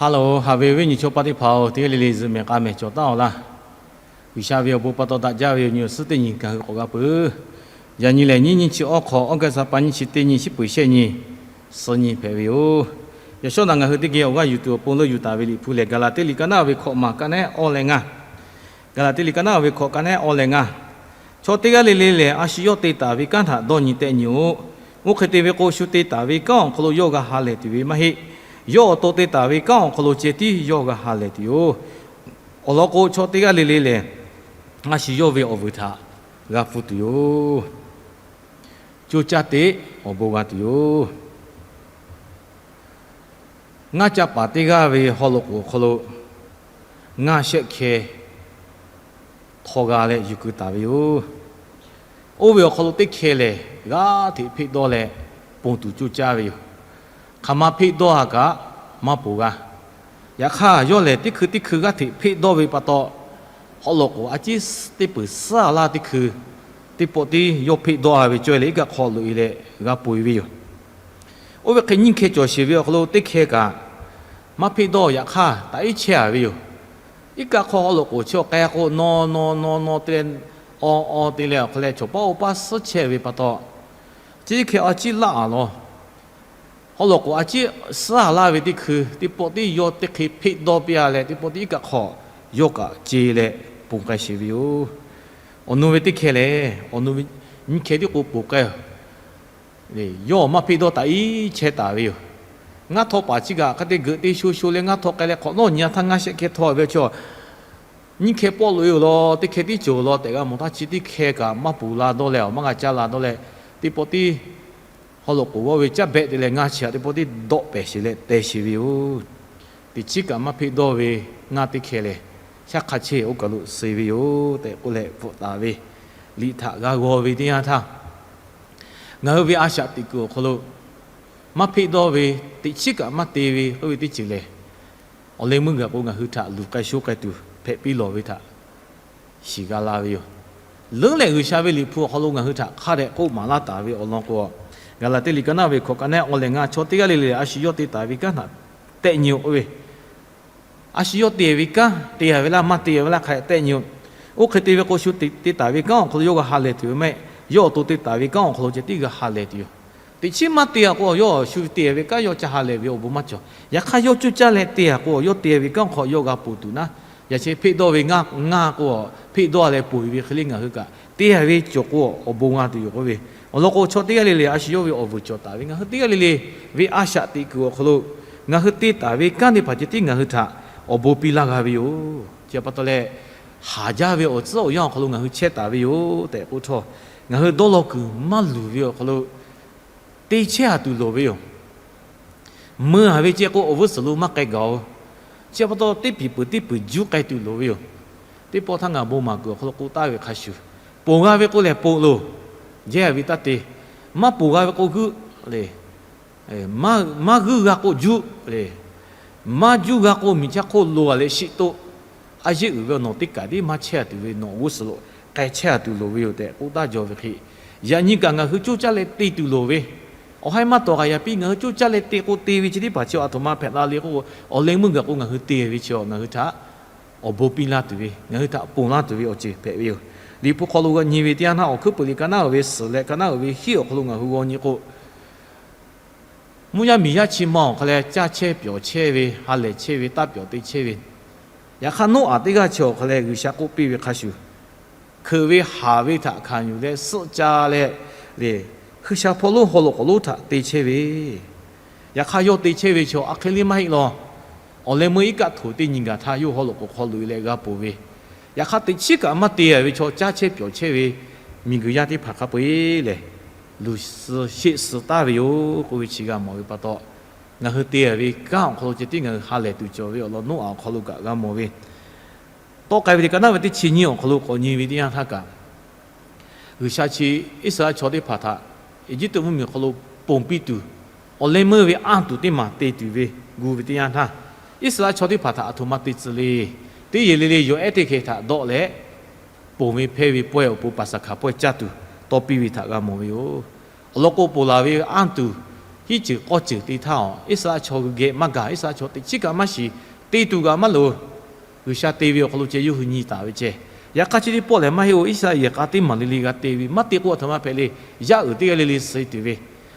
Hello, haꞈ ve awˬ viˉ nyi chaw paˆ teˇ hpaˍ-oˬ, teˇ g'aˇ le le zuhꞈ mehˍ k'a mehˍ cawˬ taˍ-oˬ laˇ. G'uiˬsha ve awˬ bon pa taw daꞈ jaˇ ve awˬ nyi awˬ suhˉ teˇ nyi ngaˬ hui k'awꞈ g'a peuˬ. Yaꞈ nyi lehˬ, nyiˇ nyiˇ chi awˇ hk'awꞈ, August ha pa nyiˇ chi teˇ nyi, shiˉ peuˬ shehˆ nyi, suh nyi hpehꞈ ve yoˬ. Yaꞈ shawˉ naꞈ ngaˬ hui teˇ geh awˬ g'aˇ yuˬ tuˬ awˬ pon leuˆ yuˬ taˍ ve Liꞈ hpu lehˬ, Gaˍlaˍtiˆ liꞈ ka naˉ ve hkawꞈ maˬ ka nehˉ awˇ leh ngaˇ. Gaˍlaˍtiˆ liꞈ ka naˉ ve hkawꞈ ka nehˉ awˇ leh ngaˇ. Chaw teˇ g'aˇ le le lehˬ, a shu yawˇ te taˍ ve kanˉ htaꞈ dawˇ nyi tehˆ nyi-oˬ. Oˇ hk'e te ve k'o, shu te taˍ ve kanˉ awˬ hk'aw lo yawˇ g'a ha lehˬ tuˬ ve maˇ heˆ. Yawˇ awˬ to te taˍ ve kanˉ awˬ hk'aw lo ceh tiˉ yawˇ g'a ha lehˬ tuˬ yoˬ. Awˬ lawn k'o, chaw teˇ g'aˇ le le lehˬ, a shu yawˇ ve awˬ vuiˬ htaꞈ g'a pfuhˇ tuˬ yoˬ. Coˇ caˇ teꞈ awˬ bon g'a tuˬ yoˬ. Ngaˇ caˇ paˍ teˇ g'aˇ ve haw loꞈ k'oˍ awˬ hk'aw lo ngaˇ shehˆ hkeh htawˇ g'a leh yuˬ keu taˍ ve yoˬ. Oˇ ve awˬ hk'aw lo teˇ hkeh lehˬ, g'aˇ hteꞈ hpeˆ dawˇ leh ponˬ tuˬ coˇ caˇ ve yoˬ. Hk'aˬ ma hpeˆ dawˇ a kaꞈ maˇ ponˬ g'a. Yaꞈ hk'aˇ, yawˇ lehˬ teˇ hkui teˇ hkui g'aˇ hteꞈ hpeˆ dawˇ ve pa taw, haw loꞈ k'oˍ a ciˉ teˇ peuˬ suhˉ a laˇ teˇ hkui, teˇ pawˆ tiˉ yawˇ hpeˆ dawˇ a ve caweh leh, iˉ kaˆ hk'aw loꞈ e leh g'a ponˬ e ve yoˬ. Oˇ ve hk'e nyiˇ hkeh cawˬ sheˍ ve awˬ hk'aw lo teˇ hkeh kaꞈ maˇ hpeˆ dawˇ, yaꞈ hk'aˇ taꞈ iˉ chehˇ a ve yoˬ. Iˉ kaˆ hk'aw haw loꞈ k'oˍ chi awˬ k'ai k'o, naw naw naw naw te leh, aw aw te leh awˬ hk'aw leh chaw paˉ oˇ paˉ suhˉ chehˇ ve pa taw, chi hkeh a ciˉ laˇ a law. Haw loꞈ k'oˍ a ciˉ suhˉ a laˇ ve teˇ hkui, teˇ pawˆ tiˉ yawˇ teˇ hkeh hpeˆ dawˇ piˇ a leh, teˇ pawˆ tiˉ iˉ kaˆ hk'aw yawˇ kaꞈ ce leh ponˬ k'ai sheˍ ve yoˬ. Awˬ nu ve teˇ hkeh lehˬ, awˬ nu ve nyiˇ hkeh tiˉ k'o ponˬ k'ai Yawˇ maˇ hpeˆ dawˇ taꞈ iˉ chehˇ taˍ ve yoˬ. Ngaˇ htawˇ paˍ chi kaꞈ hk'a te geuꞈ te sho sho leh ngaˇ htawˇ k'ai leh hk'awꞈ nawˉ nyi a htaˇ ngaˇ shehˆ hkeh htawˇ ve chaw, nyiˇ hkeh pawˆ loꞈ e-oˬ law, teˇ hkeh tiˉ cawˬ law tehꞈ g'a mawˬ htaˇ, chi teˇ hkeh kaꞈ maˇ ponˬ la dawˇ leh awˬ maˇ g'a caˇ la dawˇ leh, teˇ pawˆ tiˉ haw loꞈ k'oˍ g'awˇ ve caˇ behˆ te leh ngaˇ chi htaꞈ teˇ pawˆ tiˉ dawˆ pehˍ sheˍ leh te sheˍ ve yoˬ. Teꞈ chiˉ kaꞈ maˇ hpeˆ dawˇ ve ngaˇ teˇ hkeh lehˬ, shaˉ hk'a chehˇ oˇ kaˬ lo suh ve yoˬ tehꞈ k'oˆ leh bvuhꞈ taˍ ve liꞈ htaꞈ g'a g'aw ve teˇ yanˇ htaˇ, ngaˬ hui ve a shaꞈ teꞈ kuiˬ awˬ hk'aw lo maˇ hpeˆ dawˇ ve, teꞈ chiˉ kaꞈ maˇ te ve k'oˆ ve teˇ ceuˬ lehˬ, awˬ leh meuˇ gaˬ k'o ngaˬ hui htaꞈ luˬ k'ai sho k'ai tuˬ hpehꞈ piˇ lawˬ ve htaꞈ shiˍ g'a la ve yoˬ. Leuˉ leh G'uiˬsha ve Liꞈ hpu awˬ hk'aw lo ngaˬ hui htaꞈ hk'a dehꞈ k'oˆ maˍ laˇ taˍ ve awˬ lawn k'o, Gaˍlaˍtiˆ liꞈ ka naˉ ve hkawꞈ ka nehˉ awˇ leh ngaˇ, chaw teˇ g'aˇ le le a shu yawˇ te taˍ ve kanˉ htaꞈ tehˆ nyi-oˬ k'oˆ ve, a shu yawˇ te ve kanˉ te a ve laˇ, maˇ te a ve laˇ hk'a dehꞈ tehˆ nyi-oˬ. Oˇ hk'e te ve k'o, shu te taˍ ve kanˉ awˬ hk'aw lo yawˇ g'a ha lehˬ tuˬ ve maˇ heˆ. Yawˇ awˬ to te taˍ ve kanˉ awˬ hk'aw lo ceh tiˉ g'a ha lehˬ tuˬ yoˬ. Teꞈ chiˉ maˇ te a k'o, yawˇ shu te ve kanˉ yawˇ ca ha lehˬ ve awˬ bon maˇ cawˬ. Yaꞈ hk'aˇ, yawˇ coˇ caˇ leh te a k'o, yawˇ te ve kanˉ hk'aw yawˇ g'a ponˬ tuˬ naˉ, yaꞈ sheh hpeˆ dawˇ ve ngaˇ, ngaˇ k'o, hpeˆ dawˇ leh ponˬ ve hk'e le ngaˬ hui kaꞈ te a ve cawˬ k'o, awˬ bon g'a tuˬ yoˬ k'oˆ ve. Awˬ lawn k'o, chaw teˇ g'aˇ le le a shu yawˇ ve awˬ vuiˬ cawˬ taˍ ve, ngaˬ hui teˇ g'aˇ le le ve a shaꞈ teꞈ kuiˬ awˬ hk'aw lo ngaˬ hui te taˍ ve kanˉ teˇ hpaˍ ceh tiˉ ngaˬ hui htaꞈ awˬ bon piˇ laˇ g'a ve yoˬ. Chi pa taw leh, haˍ jaˇ ve awˬ tcuhˉ awˬ yanˇ awˬ hk'aw lo ngaˬ hui chehˇ taˍ ve yoˬ tehꞈ k'oˆ htawˇ, ngaˬ hui dawˇ law kuiˬ maˇ luˬ ve awˬ hk'aw lo te chehˇ a tuˬ loˍ ve yoˬ. Meuˇ a ve ceh k'o, awˬ vuiˬ suhˍ lo maˇ k'ai gaˬ-oˬ. Chi pa taw, teˇ piˍ peuˬ teˇ piˍ juˇ k'ai tuˬ loˍ ve yoˬ. Teˇ pawˆ htaˇ ngaˬ bon maˬ kuiˬ awˬ hk'aw lo k'oˆ taˍ ve hk'a shuˍ, ponˬ g'a ve k'o lehˬ ponˬ loˬ, jehˇ a ve taˇ te. Maˇ ponˬ g'a ve k'o g'uˇ le. Maˇ g'uˇ g'a k'o juˇ le. Maˇ juˇ g'a k'o miˬ chaˇ hk'oˆ lo a leh shiˆ toˆ. A yeˇ uiˍ ve awˬ nawˬ teˇ kaˬ tiˉ maˇ chehˇ a tuˬ ve nawˬ g'uˇ suhˍ lo k'ai chehˇ a tuˬ loˍ ve yoˬ tehꞈ k'oˆ taˍ jaw ve hk'e, yaꞈ nyi kaꞈ ngaˬ hui coˇ caˇ leh te tuˬ loˍ ve, awˬ haiˉ maˇ tawˍ k'aꞈ yaꞈ piˇ ngaˬ hui coˇ caˇ leh te k'o te ve chi teˇ hpaˍ chi a htoꞈ ma hpehꞈ la le k'o, awˬ leh meuˇ gaˬ k'o ngaˬ hui te ve chi ngaˬ hui htaꞈ awˬ bon piˇ laˇ tuˬ ve, ngaˬ hui htaꞈ ponˬ laˇ tuˬ ve awˬ ceuˬ hpehꞈ ve yoˬ. Liꞈ hpu hk'aw lo g'a nyi ve teˇ yanˇ htaˇ, Awˬ hkuiˉ puiˍ liꞈ ka naˉ uiˍ ve suhˍ leh ka naˉ uiˍ ve hiˆ awˬ hk'aw lo ngaˬ hui g'aw nyi k'o, mvuhˇ yaˇ miˬ yaˇ chi ma awˬ hk'a leh caˇ chehˇ pyawˬ chehˇ ve, ha lehˬ chehˇ ve, taˇ pyawˬ te chehˇ ve, yaꞈ hk'aˇ Noˉaꞈ teˇ g'aˇ chi awˬ hk'a leh G'uiˬsha k'oˆ piˇ ve hk'a shuˍ, hkeuꞈ ve haˍ ve htaꞈ hkanˍ yuˬ leh suhˆ ca leh, le, hkui sha hpawˇ lonˉ haw loꞈ k'oˍ lonˉ htaꞈ te chehˇ ve, yaꞈ hk'aˇ yawˇ te chehˇ ve chaw a hk'e le maˇ heˆ law. Awˬ leh meuˇ iˉ kaˆ htoꞈ teˇ nyi gaˬ htaˇ yawˇ haw loꞈ k'oˍ hk'aw loꞈ e leh g'a ponˬ ve, yaꞈ hk'aˇ teꞈ chiˉ kaꞈ maˇ te a ve chaw caˇ chehˇ pyawˬ chehˇ ve miˬguiˬ yaˇ teˇ hpaˍ hk'a peu-eˬ lehˬ, luˬ suh sheˆ suh taˍ ve yoˬ k'oˆ ve chi g'a mawˬ ve pa taw, ngaˬ hui te a ve kanˉ awˬ hk'aw lo ceh tiˉ ngaˬ hui ha lehˬ tuˬ cawˬ ve awˬ lawn Noˉaꞈ awˬ hk'aw lo kaꞈ g'a mawˬ ve, tawˆ k'ai ve teˇ ka naˉ ve teˇ chi nyiˇ awˬ hk'aw lo k'awꞈ nyi ve teˇ yanˇ htaˇ kaꞈ, G'uiˬsha chi Iˉsaˍreˍlaˆ chaw teˇ hpaˍ htaꞈ Eˇjiˇtuꞈ mvuhˇmiˬ awˬ hk'aw lo ponˬ piˇ tuˬ, awˬ leh meuˇ ve anˇ tuˬ teˇ maˬ te tuˬ ve gu ve teˇ yanˇ htaˇ, Iˉsaˍreˍlaˆ chaw teˇ hpaˍ htaꞈ a htoꞈ ma te tcuh le. Teˇ yehˬ le le yawˬ ehˉ teˇ hkeh htaꞈ dawˆ leh ponˬ ve hpehˇ ve pawehˇ awˬ pon Paˍsaˍhkaˍ pawehˇ caˇ tuˬ tawˇ piˇ ve htaꞈ g'a mawˬ ve yoˬ. Awˬ lawn k'o, ponˬ laˬ ve anˇ tuˬ hiˉ ceuˬ k'awˇ ceuˬ te htaˇ, Iˉsaˍreˍlaˆ chaw geh maˇ gaˬ, Iˉsaˍreˍlaˆ chaw teꞈ chiˉ kaꞈ maˇ shiˍ, te tuˬ kaꞈ maˇ loˍ. G'uiˬsha te ve awˬ hk'aw lo ceh yawˇ hui nyi taˍ ve ceh. Yaꞈ hk'aˇ chi teˇ pawˆ lehˬ maˇ heˆ-oˬ, Iˉsaˍreˍlaˆ yehˬ k'a teˇ maˬ le le g'a te ve, maˇ te k'o aˬ htoꞈ ma hpehꞈ le, yaˇ uiˍ teˇ g'aˇ le le suh tuˬ ve.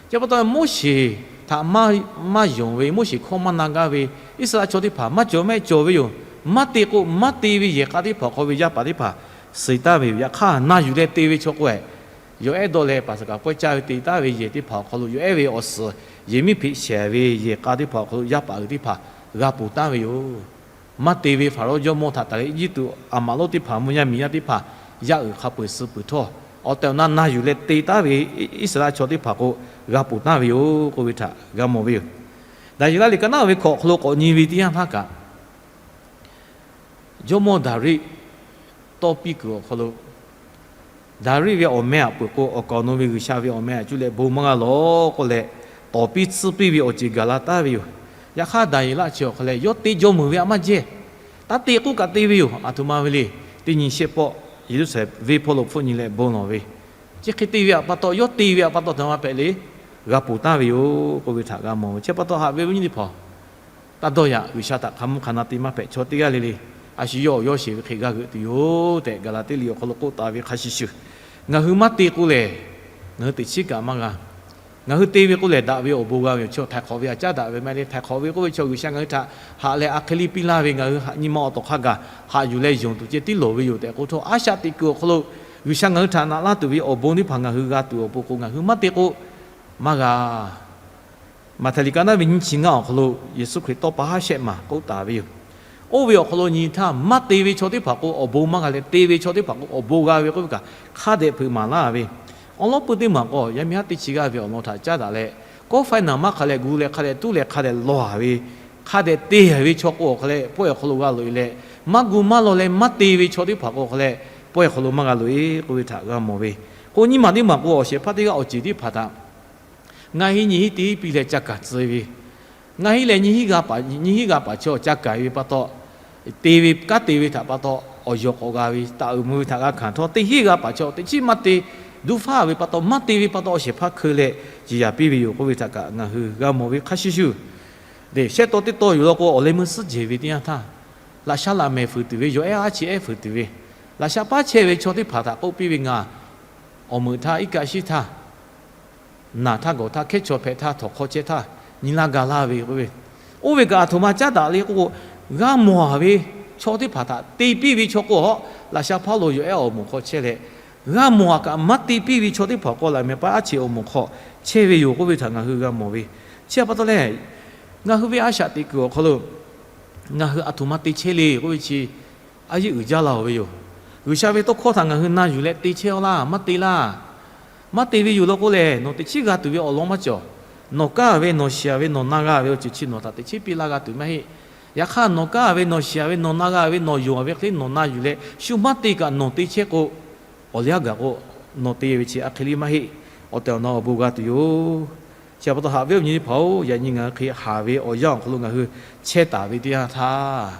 Chi pa taw Moˉseˍ htaꞈ maˇ yonˍ ve, Moˉseˍ hkawˇ maˇ na gaˇ ve Iˉsaˍreˍlaˆ chaw teˇ hpaˍ maˇ cawˬ mehˆ cawˬ ve yoˬ. Maˇ te k'o maˇ te ve yehˬ k'a teˇ hpaˍ awˬ hk'aw ve yaˇ paˍ teˇ hpaˍ suh taˍ ve yoˬ. Yaꞈ hk'aˇ na yuˬ leh te ve chaw k'o-e, yawˬ ehˉ dawˇ leh paˍsaˍkaˍ pawehˇ caˇ ve te taˍ ve yehˬ teˇ hpaˍ awˬ hk'aw lo yawˬ ehˉ ve awˬ suhˍ yehˬ miˉ hpeꞈ shehˍ ve yehˬ k'a teˇ hpaˍ awˬ hk'aw lo yaˇ paˍ uiˍ teˇ hpaˍ g'a ponˬ taˍ ve yoˬ. Maˇ te ve Hpaˍrawˇ jawˇmawˇ htaꞈ taˍ leh Eˇjiˇtuꞈ aˬ maꞈ lonˉ teˇ hpaˍ mvuhˇ yaˇ miˬ yaˇ teˇ hpaˍ yaˇ uiˍ hk'a peu-eˬ suh peuˬ htawˇ, awˬ tehˬ awˬ na na yuˬ leh te taˍ ve Iˉsaˍreˍlaˆ chaw teˇ hpaˍ k'o g'a ponˬ taˍ ve yoˬ k'oˆ ve htaꞈ g'a mawˬ ve yoˬ. Daˍyeˍlaˆ liꞈ ka naˉ ve hkawꞈ awˬ hk'aw lo k'awꞈ nyi ve teˇ yanˇ htaˇ kaꞈ, jawˇmawˇ Daˍriˆ tawˇ piˇ kuiˬ awˬ hk'aw lo, Daˍriˆ ve awˬ meh aꞈ peuˬ k'o, awˬ kaˍ awˬ nu ve G'uiˬsha ve awˬ meh aꞈ cuˇ leh bon maˇ g'a lawˬ k'oˆ leh, tawˍ piˇ tsuhˇ piˇ ve awˬ ceuˬ gaˬ la taˍ ve yoˬ. Yaꞈ hk'aˇ Daˍyeˍlaˆ chi awˬ hk'aw leh yawˇ te jawˇ meuˍ ve aꞈ maˇ jehˇ. Taˇ te k'oˆ kaꞈ te ve yoˬ. Aˬ htoꞈ ma ve le. Teˇ nyi shehˆ pawˆ Yeˍruˆsaˍlehnˍ venˇ hpawˇ lo hpfuhˆ nyi leh bon lawˬ ve, chi hk'e te ve aꞈ pa taw, yawˇ te ve aˬ pa taw aˬ htoꞈ ma hpehꞈ le, g'a ponˬ taˍ ve yoˬ k'oˆ ve htaꞈ g'a mawˬ ve. Chi pa taw haꞈ ve awˬ viˉ nyi teˇ hpaˍ, taˇ dawˇ yaꞈ. G'uiˬsha htaꞈ hk'a mvuhˇ hk'a na te maˇ hpehꞈ chaw teˇ g'aˇ le le, a shu yawˇ awˬ yawˇ sheˍ ve hk'e g'a g'euꞈ tuˬ yoˬ tehꞈ Gaˍlaˍtiˆ liꞈ awˬ hk'aw lo k'oˆ taˍ ve hk'a shuˍ shuˍ, ngaˬ hui maˇ te k'o lehˬ, ngaˬ hui teꞈ chiˉ kaꞈ maˇ g'a. Ngaˬ hui te ve k'o lehˬ, daꞈ ve awˬ bon g'a ve yoˬ. Chaw htaiˍ hk'awꞈ ve aꞈ caˉ daꞈ ve maˇ heˆ le. Htaiˍ hk'awꞈ ve k'oˆ ve chaw G'uiˬsha ngaˬ hui htaꞈ haꞈ leh a hk'e liˇ piˇ laˇ ve, ngaˬ hui nyi ma awˬ tawˍ hk'a gaˬ haꞈ yuˬ leh yonˍ tuˬ ceh tiˉ lawˬ ve yoˬ tehꞈ k'oˆ htawˇ, a shaꞈ teꞈ kuiˬ awˬ hk'aw lo G'uiˬsha ngaˬ hui htaꞈ naꞈ laˇ tuˬ ve awˬ bon teˇ hpaˍ ngaˬ hui g'a tuˬ awˬ pon k'o, ngaˬ hui maˇ te k'o maˇ g'a. Maꞈhtehˍ liꞈ ka naˉ ve nyiˇ chi ngaˇ awˬ hk'aw lo Yeˍsuˆ Hkriꞈ tawˇ pa haˉ shehˆ maˬ k'oˆ taˍ ve yoˬ. Oˇ ve awˬ hk'aw lo nyi htaˇ, maˇ te ve chaw teˇ hpaˍ k'o awˬ bon maˇ g'a leh, te ve chaw teˇ hpaˍ k'o awˬ bon g'a ve k'oˆ ve kaꞈ hk'a dehꞈ hpeuꞈ maˍ laˇ ve. Awˬ lawn pui teˇ maˬ k'o, yaˇ miˇ haˉ teˇ chi g'aˇ ve awˬ lawn htaꞈ caˉ daꞈ leh, kawˆ faiˇ naˍ maˇ hk'a leh gu leh hk'a dehꞈ tuˉ leh hk'a dehꞈ lawˬ-a ve, hk'a dehꞈ te ve chaw k'o awˬ hk'aw leh pawehˇ awˬ hk'aw lo g'a loꞈ-e leh, maˇ gu maˇ lawˬ leh maˇ te ve chaw teˇ hpaˍ k'o awˬ hk'aw leh pawehˇ awˬ hk'aw lo maˇ g'a loꞈ-e k'oˆ ve htaꞈ g'a mawˬ ve. K'o nyiˇ maˬ teˇ maˬ k'o, awˬ shehˍ hpaˇ teˇ g'aˇ awˬ ceˬ teˇ hpaˍ htaꞈ ngaˬ hui nyi hiˉ teˇ hiˉ piˇ leh ca kaˍ tcuh ve, ngaˬ hui lehˬ nyi hiˉ g'a paˍ, nyi hiˉ g'a paˍ chaw ca kaˍ ve pa taw, te ve kanˉ te ve htaꞈ pa taw awˬ yawˬ k'awꞈ g'a ve, taˍ uiˍ mvuh ve htaꞈ g'a hkanˍ htawˇ, teˇ hiˉ g'a paˍ chaw teꞈ chiˉ maˇ te, duˇ faˉ ve pa taw, maˇ te ve pa taw awˬ shehˍ hpaˇ hkeu leh ciˍ yanˍ piˇ ve yoˬ k'oˆ ve htaꞈ kaꞈ ngaˬ hui g'a mawˬ ve hk'a shuˍ shuˍ, shehˆ taw teˇ taw yoˬ law k'o, awˬ leh meuˇ suhˉ jehˬ ve teˇ yanˇ htaˇ, laꞈ sha laꞈ mehˍ fuiˍ tuˬ ve, yawˬ ehˉ aˉ chi ehˉ fuiˍ tuˬ ve, laꞈ sha paˉ chehˇ ve chaw teˇ hpaˍ htaꞈ k'oˆ piˇ ve, ngaˬ awˬ meuꞈ htaˇ, iˉ kaˆ shiˉ htaˇ, naˬ htaˇ gawˬ htaˇ, hkehˉ chaw hpehꞈ htaˇ, htawnˍ hk'aw chehˇ htaˇ, nyi laˇ ga laˇ ve k'oˆ ve, oˇ ve kaꞈ aˬ htoꞈ ma caˉ daꞈ le k'o, g'a mawˬ-a ve chaw teˇ hpaˍ htaꞈ te piˇ ve chaw k'o, laꞈ sha hpaˇ lo yawˬ ehˉ awˬ moˍ hk'aw chehˇ leh, g'a mawˬ-a kaꞈ maˇ te piˇ ve chaw teˇ hpaˍ k'o, laꞈ mehˍ paˉ aˉ chi awˬ moˍ hk'aw chehˇ ve yoˬ k'oˆ ve htaꞈ ngaˬ hui g'a mawˬ ve. Chi pa taw lehˬ, ngaˬ hui ve a shaꞈ teꞈ kuiˬ awˬ hk'aw lo ngaˬ hui aˬ htoꞈ ma te chehˇ le k'oˆ ve chi, a yeˇ uiˍ jaˇ laˇ-oˬ ve yoˬ. G'uiˬsha ve tawˇ hkawˇ htaꞈ ngaˬ hui na yuˬ leh te chehˇ-aw laˇ, maˇ te laˇ. Maˇ te ve yoˬ law k'o lehˬ, nawˬ teꞈ chiˉ g'a tuˬ ve awˬ lawn maˇ cawˬ. Nawˬ kaˇ ve, nawˬ shiˍ ve, nawˬ na g'a ve awˬ ceuˬ chi nawˬ htaꞈ teꞈ chiˉ piˇ laˇ g'a tuˬ maˇ heˆ. Yaꞈ hk'aˇ, nawˬ kaˇ ve, nawˬ shiˍ ve, nawˬ na g'a ve, nawˬ yonˍ ve hk'e nawˬ na yuˬ leh shu maˇ te kaꞈ nawˬ te chehˇ k'o, awˬ liˇ aˉ gaˬ k'o, nawˬ te ve chi a hk'e liˇ maˇ heˆ. Awˬ tehˬ awˬ na awˬ bon g'a tuˬ yoˬ. Chi pa taw haꞈ ve awˬ nyi teˇ hpaˍ-oˬ, yaꞈ nyi ngaˬ hui hk'e haˍ ve awˬ yanˇ awˬ hk'aw lo ngaˬ hui chehˇ taˍ ve teˇ yanˇ htaˇ,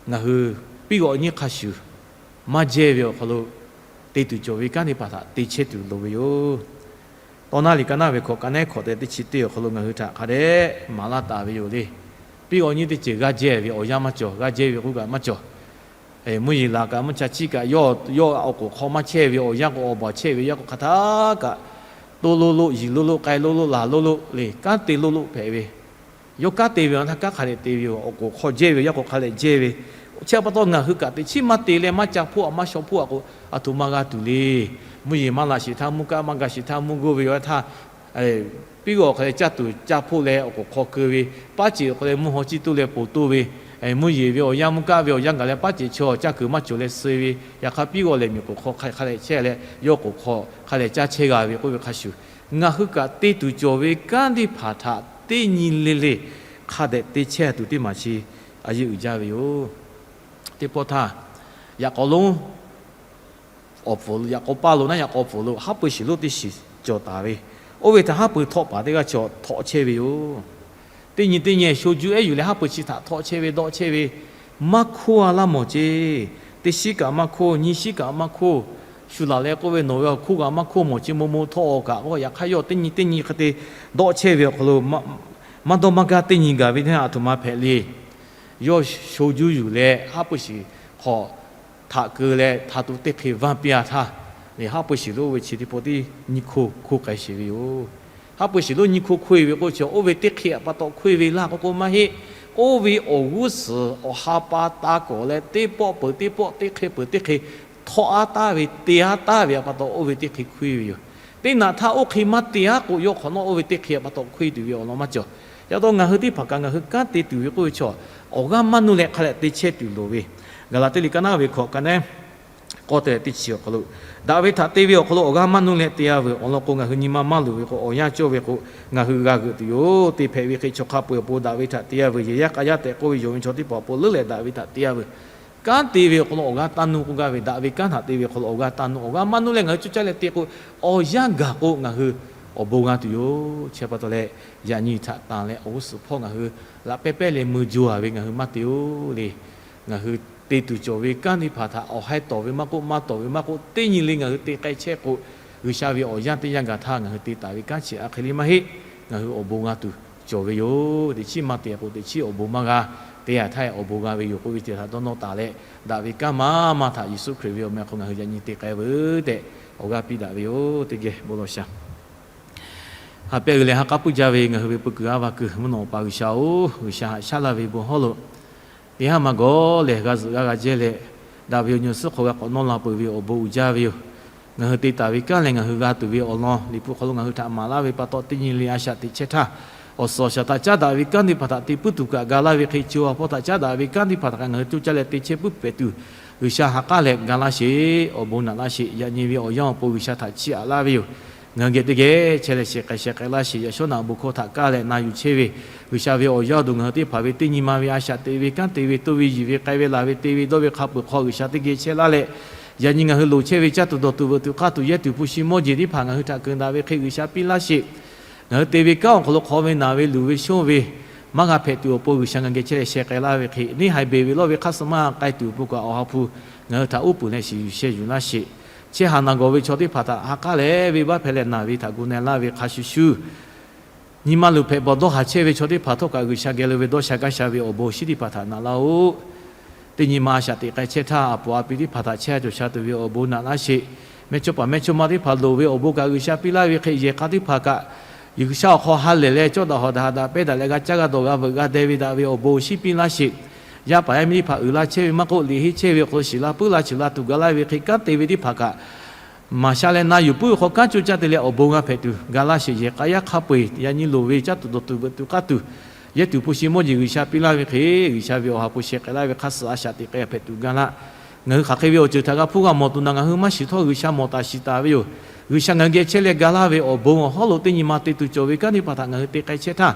ngaˬ hui piˇ g'awꞈ nyiˇ hk'a shuˍ maˇ jehˇ ve awˬ hk'aw lo te tuˬ cawˬ ve kanˉ teˇ hpaˍ htaꞈ te chehˇ tuˬ loˍ ve yoˬ. Tawˇ naˉ liꞈ ka naˉ ve hkawꞈ ka nehˉ hkawꞈ tehꞈ teˇ chi teˇ awˬ hk'aw lo ngaˬ hui htaꞈ hk'a dehꞈ maˍ laˇ taˍ ve yoˬ le. Piˇ g'awꞈ nyiˇ teˇ ceuˬ g'a jehˇ ve awˬ yanˇ maˇ cawˬ, g'a jehˇ ve k'oˆ kaꞈ maˇ cawˬ. Mvuhˇ yeˬ laˬ kaꞈ mvuhˇ cha chiˇ kaꞈ yawˇ awˬ k'oˍ hk'aw maˇ chehˇ ve awˬ yanˇ k'o, awˬ baˬ chehˇ ve yanˇ k'o, hk'aˬ htaˇ kaꞈ toˇ loˇ loˆ, yiˬ loˇ loˆ, k'ai loˇ loˆ, laˬ loˇ loˆ le, kanˉ te loˇ loˆ hpehꞈ ve. Yawˇ kanˉ te ve awˬ htaˇ kanˉ hk'a dehꞈ te ve yoˬ. Awˬ k'oˍ hk'aw jehˇ ve yanˇ k'o hk'a dehꞈ jehˇ ve. Chi pa taw ngaˬ hui kaꞈ teꞈ chiˉ maˇ te leh maˇ ca hpoˆ-a, maˇ shaw hpoˆ-a k'o, aˬ htoꞈ ma g'a tuˬ le. Mvuhˇ yeˬ maˇ laˬ sheˍ htaˇ, mvuhˇ kaˆ maˇ ga sheˍ htaˇ, mvuhˇ g'uˇ ve awˬ htaˇ, piˇ g'awꞈ hk'aˬ leh caˇ tuˬ ca hpoˆ leh awˬ k'oˍ hk'aw keu ve, paˉ ceꞈ hk'aˬ leh mvuhˇ haw ciˇ toˇ leh poˬ toˇ ve, mvuhˇ yeˬ ve awˬ yanˇ, mvuhˇ kaˆ ve awˬ yanˇ gaˬ leh paˉ ceꞈ chaw caˇ kuiˬ maˇ cawˬ leh suh ve, yaꞈ hk'aˇ piˇ g'awꞈ lehˬ miˬ k'oˍ hk'aw hk'a hk'a leh chehˇ leh yawˇ k'oˍ hk'aw hk'a leh caˇ chehˇ g'a ve k'oˆ ve hk'a shuˍ, ngaˬ hui kaꞈ te tuˬ cawˬ ve kanˉ teˇ hpaˍ htaꞈ teˇ nyi le le hk'a dehꞈ te chehˇ tuˬ teˇ maˬ chi a yeˇ uiˍ jaˇ ve yoˬ. Teˇ pawˆ htaˇ, yaꞈ k'aw lonˉ awˬ pfuhˍ lo, yaꞈ k'aw paˇ lo naˉ yaꞈ k'aw pfuhˍ lo haˉ pui shiˍ lonˉ teˇ shiˍ cawˬ taˍ ve, oˇ ve htaꞈ haˉ pui htawˆ paˍ teˇ g'aˇ chaw htawˆ chehˇ ve yoˬ. Teˇ nyi teˇ nyi sho juˇ ehˉ yuˬ leh haˉ pui chi htaꞈ htawˆ chehˇ ve, dawˆ chehˇ ve, maˇ hkoˇ-a laˇ mawˬ ceˇ. Teˇ shiˉ kaꞈ maˇ hkoˇ, nyiˇ shiˉ kaꞈ maˇ hkoˇ, Shu laˬ leh k'oˆ ve, nawˬ ve awˬ hkuˇ g'aꞈ maˇ hkoˇ mawˬ chi mo mo htawˇ awˬ kaꞈ k'o, yaꞈ hk'aˇ yawˇ teˇ nyi teˇ nyi hk'e te dawˆ chehˇ ve awˬ hk'aw lo, maˇ dawˇ maˇ gaˇ teˇ nyi gaˬ ve teˇ yanˇ, aˬ htoꞈ ma hpehꞈ le. Yawˇ sho juˇ yuˬ leh haˉ pui shiˍ hk'aw htaꞈ keu leh htaꞈ to teˇ hk'e vaˇ piˇ-a htaˇ, haˉ pui shiˍ lonˉ oˇ ve chi teˇ pawˆ tiˉ nyiˇ hkoˇ hkoˇ k'ai sheˍ ve yoˬ. Haˉ pui shiˍ lonˉ nyiˇ hkoˇ hkoˇ-e ve k'oˆ chi, oˇ ve teˇ hk'e aꞈ pa taw hkoˇ-e ve laˇ k'oˆ k'o maˇ heˆ. Oˇ ve awˬ g'uˇ suhˍ awˬ ha pa taˇ kawˍ leh, teˇ pawˆ peuˬ teˇ pawˆ teˇ hk'e peuˬ teˇ hk'e htawˇ aˉ taˍ ve, te aˉ taˍ ve aꞈ pa taw oˇ ve teˇ hk'e hkoˇ-e ve yoˬ. Teˇ naꞈ htaˇ oˇ hk'e maˇ te aˉ k'o, yawˇ hk'awꞈ nawˉ oˇ ve teˇ hk'e aꞈ pa taw hkoˇ-e tuˬ ve awˬ lawn maˇ cawˬ. Yaꞈ taw ngaˬ hui teˇ hpaˍ kaꞈ ngaˬ hui kanˉ te tuˬ ve k'oˆ ve chi, awˬ g'aˇ maˇ nuˇ leh hk'a leh te chehˇ tuˬ loˍ ve, Gaˍlaˍtiˆ liꞈ ka naˉ ve hkawꞈ ka neˉ k'awˇ te leh teˇ chi awˬ hk'aw lo, daꞈ ve htaꞈ te ve awˬ hk'aw lo awˬ g'aˇ maˇ nuˇ leh te-a veuˬ. Awˬ lawn k'o, ngaˬ hui nyi ma maˇ luˬ ve k'o, awˬ yanˇ cawˇ ve k'o, ngaˬ hui g'a g'euꞈ tuˬ yoˬ. Te hpehꞈ ve hk'e, chaw hk'a peu-eˬ awˬ pon daꞈ ve htaꞈ te-a veuˬ. Yehˬ yaˇ k'a yaˇ tehꞈ k'oˆ ve yonˍ ve chaw teˇ hpaˍ awˬ pon leuˉ leh daꞈ ve htaꞈ te-a veuˬ. Kanˉ te ve awˬ hk'aw lo awˬ g'aˇ taˇ nuˇ k'oˆ gaˇ ve, daꞈ ve kanˉ htaꞈ te ve awˬ hk'aw lo awˬ g'aˇ taˇ nuˇ, awˬ g'aˇ maˇ nuˇ leh ngaˬ hui coˇ caˇ leh te k'o, awˬ yanˇ gaˬ k'o ngaˬ hui awˬ bon g'a tuˬ yoˬ. Chi pa taw leh, yaꞈ nyi htaꞈ tanˬ leh awˬ g'uˇ suhˍ hpawˇ ngaˬ hui laꞈ pehˇ pehˇ leh mui jo-a ve ngaˬ hui maˇ te-oˬ le. Ngaˬ hui te tuˬ cawˬ ve kanˉ teˇ hpaˍ htaꞈ awˬ haiˉ tawˍ ve maˇ k'oˆ, maˇ tawˍ ve maˇ k'oˆ, teˇ nyi le ngaˬ hui te k'ai chehˇ k'o, G'uiˬsha ve awˬ yanˇ teˇ yanˇ gaˬ htaˇ ngaˬ hui te taˍ ve kanˉ chi a hk'e le maˇ heˆ. Ngaˬ hui awˬ bon g'a tuˬ cawˬ ve yoˬ. Teꞈ chiˉ maˇ te k'o, teꞈ chiˉ awˬ bon maˇ g'a. Te-a htaˇ awˬ bon g'a ve yoˬ k'oˆ ve teˇ htaꞈ dawˇ nawˇ taˍ leh, daꞈ ve kanˉ maˇ maˇ htaꞈ Yeˍsuˆ Hkriꞈ ve awˬ meh hk'aw ngaˬ hui yaꞈ nyi te k'ai veuˬ tehꞈ awˬ g'aˇ piˇ daꞈ ve yoˬ. Teˇ geh bon lawˬ shaˍ. Ha pehˇ g'uiˬ leh ha k'aˉ puiˉ jaˇ ve ngaˬ hui ve peu kuiˬ aˉ va kuiˬ mvuhˇ naw awˬ pa G'uiˬsha-oˬ, G'uiˬsha haꞈ shaˉ laˇ ve bon hawˉ lo teˇ haˉ maˇ gawˬ lehˬ g'a zuhꞈ g'a g'a jehˇ leh, daꞈ ve awˬ nyi awˬ suhˉ hk'aw g'a k'awꞈ nawˇ la peuˬ ve awˬ bon uiˍ jaˇ ve yoˬ. Ngaˬ hui te taˍ ve kanˉ leh ngaˬ hui g'a tuˬ ve awˬ lawn Liꞈ hpu hk'aw lo ngaˬ hui htaꞈ maˍ laˇ ve pa taw, teˇ nyi le a shaꞈ teꞈ chehˇ htaˇ, awˬ suhˍ awˬ shaˍ htaꞈ caˉ daꞈ ve kanˉ teˇ hpaˍ htaꞈ te puiˉ tuˬ kaꞈ ga laˇ ve hk'e, co ha hpawˇ htaꞈ caˉ daꞈ ve kanˉ teˇ hpaˍ htaꞈ kaꞈ ngaˬ hui coˇ caˇ leh te chehˇ puiˉ pehˍ tuˬ, G'uiˬsha ha k'aˉ leh ga laˇ sheˍ. Awˬ bon naꞈ laˇ sheˍ. Yaꞈ nyi ve awˬ yanˇ awˬ pon G'uiˬsha htaꞈ chiˇ aꞈ laˇ ve yoˬ. Ngaˬ hui geh teˇ geh chehˇ leh shehˍ k'ai shehˍ k'ai laˇ sheˍ. Yaꞈ shawˉ naꞈ bon hkawˇ htaꞈ kaˇ leh na yuˬ chehˇ ve G'uiˬsha ve awˬ yaˇ awˬ duˬ ngaˬ hui teˇ hpaˍ ve teˇ nyi ma ve a shaꞈ teꞈ ve kanˉ te ve to ve yiˬ ve k'ai ve laˬ ve te ve dawˇ ve hk'a peu-eˬ hk'aw G'uiˬsha teˇ geh chehˇ laˇ leh, yaꞈ nyi ngaˬ hui loˍ chehˇ ve caˇ tuˬ dawˬ tuˬ veuꞈ tuˬ k'aˇ tuˬ yehˇ tuˬ hpu shi mawˇ jeˬ teˇ hpaˍ ngaˬ hui htaꞈ keunˍ daꞈ ve hk'e G'uiˬsha piˇ laˇ sheˍ. Ngaˬ hui te ve kanˉ awˬ hk'aw lo hk'aw ve naˬ ve luˬ ve shonˇ ve maˇ g'a hpehꞈ tuˬ awˬ pon G'uiˬsha ngaˬ geh chehˇ leh sheh k'ai laˇ ve hk'e, neˇ haiˬ beˬ ve lawˇ ve hk'aˇ suh maˇ k'ai tuˬ awˬ pon kaꞈ Awˬ ha hpu ngaˬ hui htaꞈ uˉ peunˍ leh shiˍ yuˬ sheh yuˬ laˇ sheˍ. Chehˇ haˍ naˬ gawˬ ve chaw teˇ hpaˍ htaꞈ ha k'aˉ leh venˇbaˆ hpehꞈ leh naˬ ve htaꞈ gu na-e laˇ ve hk'a shuˍ shuˍ, nyi ma luˬ hpehꞈ bawˬ dawˇ haˍ chehˇ ve chaw teˇ hpaˍ htawˇ kaꞈ G'uiˬsha geh lo ve dawˇ sha gaˇ sha ve awˬ bon shinˉ teˇ hpaˍ htaꞈ naꞈ laˇ-oˆ. Teˇ nyi ma a shaꞈ teꞈ k'ai chehˇ htaˇ, a poˍ a pi teˇ hpaˍ htaꞈ chehˇ cawˬ sha tuˬ ve awˬ bon naꞈ laˇ sheˍ. Mehˇchawˇ paˍ mehˇchawˇma teˇ hpaˍ loˍ ve awˬ bon kaꞈ G'uiˬsha piˇ laˇ ve hk'e, yehˬ k'a teˇ hpaˍ kaꞈ G'uiˬsha awˬ hk'aw ha lehˬ leh cawˇ daꞈ hawˍ daꞈ haꞈ daꞈ pehˇ daꞈ leh g'a caˇ g'a dawˬ g'a veuꞈ g'a deh ve daꞈ ve awˬ bon awˬ shinˉ piˇ laˇ sheˍ. Yaˇ paˍ yaˇ miˇ teˇ hpaˍ uiˍ la chehˇ ve maˇ k'oˆ, liꞈ henˇ chehˇ ve awˬ hk'aw lo shiˍ la puiˉ la cheuˬ la tuˬ ga laˇ ve hk'e, kanˉ te ve teˇ hpaˍ kaꞈ maˍ sha leh na yuˬ puiˉ ve hk'aw kanˉ coˇ caˇ te leh awˬ bon g'a hpehꞈ tuˬ ga laˇ sheˍ. Yehˬ k'a yaˇ hk'a peu-eˬ yaꞈ nyi loˍ ve caˇ tuˬ dawˬ tuˬ veuꞈ tuˬ k'aˇ tuˬ, yehˇ tuˬ hpu shi mawˇ jeˬ G'uiˬsha piˇ laˇ ve hk'e, G'uiˬsha ve Awˬ ha hpu sheh k'ai laˇ ve hk'a suh a shaꞈ teꞈ k'ai hpehꞈ tuˬ ga laˇ. Ngaˬ hui hk'aˬ hk'e ve awˬ ceuˬ htaꞈ g'a hpuˇ g'a mawˬ tuˬ na ngaˬ hui maˇ shiˍ htawˇ, G'uiˬsha mawˬ taˍ shiˍ taˍ ve yoˬ. G'uiˬsha ngaˬ hui geh chehˇ leh ga laˇ ve awˬ bon awˬ hawˉ lo teˇ nyi ma te tuˬ cawˬ ve kanˉ teˇ hpaˍ htaꞈ ngaˬ hui te k'ai chehˇ htaˇ,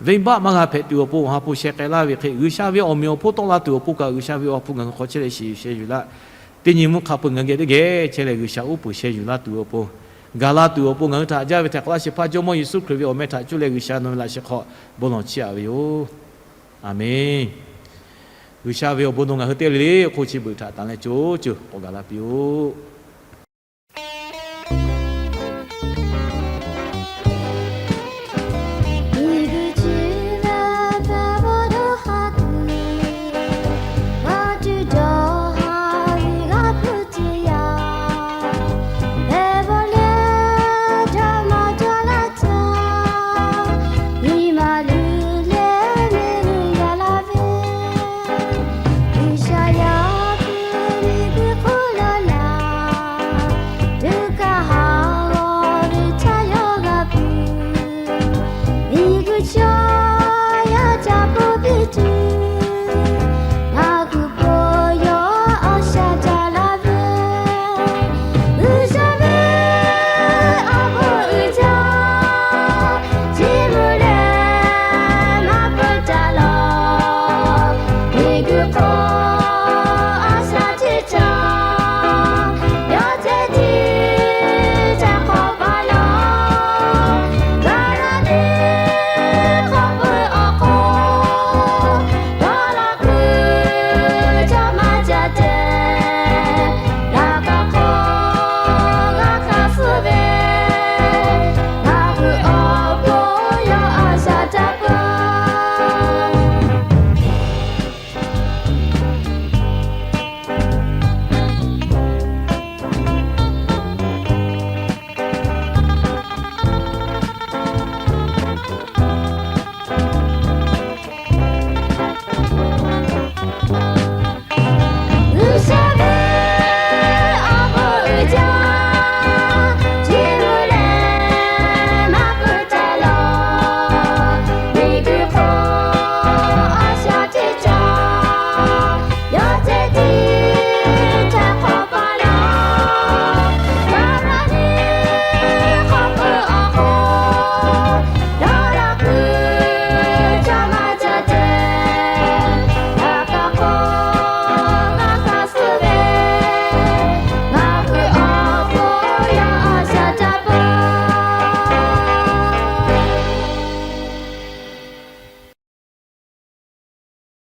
venˇbaˆ maˇ g'a hpehꞈ tuˬ awˬ pon Awˬ ha hpu sheh k'ai laˇ ve hk'e, G'uiˬsha ve awˬ meꞈ awˬ hponˇ tawˆ la tuˬ awˬ pon kaꞈ G'uiˬsha ve Awˬ ha hpu ngaˬ hui hk'aw chehˇ leh shiˍ yuˬ sheh yuˬ laˇ. Teˇ nyi mvuhˇ hk'a peu-eˬ ngaˬ hui geh teˇ geh chehˇ leh G'uiˬsha uˉ peunˍ sheh yuˬ laˇ tuˬ awˬ pon, gaˬ la tuˬ awˬ pon ngaˬ hui htaꞈ jaˇ ve htaꞈ k'awꞈ laˇ sheˍ. Hpaˇ Jawˇmawˇ Yeˍsuˆ Hkriꞈ ve awˬ meh htaꞈ cuˇ leh G'uiˬsha nawˬ ve laꞈ sheh hk'aw bon lawˬ chiˇ aꞈ ve yoˬ. Aˬmenˍ. G'uiˬsha ve awˬ bon nawˬ ngaˬ hui teˇ g'aˇ le le awˬ hk'oˆ chi beuꞈ htaꞈ tanˍ leh co co k'awꞈ gaˬ la piˇ-oˆ.